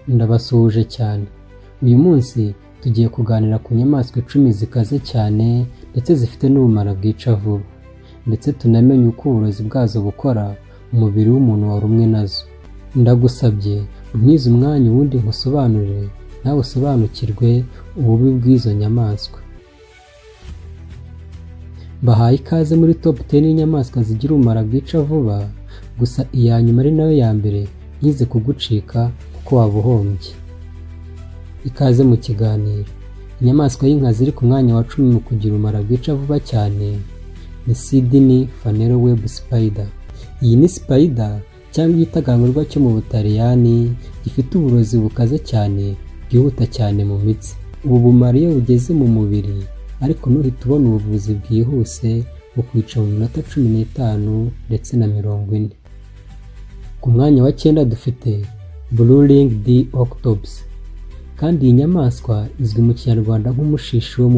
Ndabasuhuje cyane. Uyu munsi tugiye kuganira ku nyamaswa 10 zikaze cyane ndetse zifite n'ubumara bwica vuba, ndetse tunamenye uko uburozi bwazo bukora mu mubiri w'umuntu warumwe nazo. Ndagusabye untize umwanya, ubundi nkusobanurire, nawe usobanukirwe ububi bw'izo nyamaswa. Mbahaye ikaze muri top 10 y'inyamaswa zigira ubumara bwica vuba, gusa iya nyuma ari nayo ya mbere ntize kugucika kuko waba uhombye. Ikaze mu kiganiro. Inyamaswa y'inkazi iri ku mwanya wa 10 mu kugira ubumara bwica vuba cyane ni Sydney Funnel Web Spider. Iyi ni spider cyangwa igitagangurirwa cyo mu Butaliyani gifite uburozi bukaze cyane, bwihuta cyane mu mitsi. Ubu bumara iyo bugeze mu mubiri ariko ntuhite ubona ubuvuzi bwihuse, bukwica mu minota 15 ndetse na 40. Ku mwanya wa cyenda dufite Blue Ringed Octopus, kandi iyi nyamaswa izwi mu Kinyarwanda nk'umushishi wo mu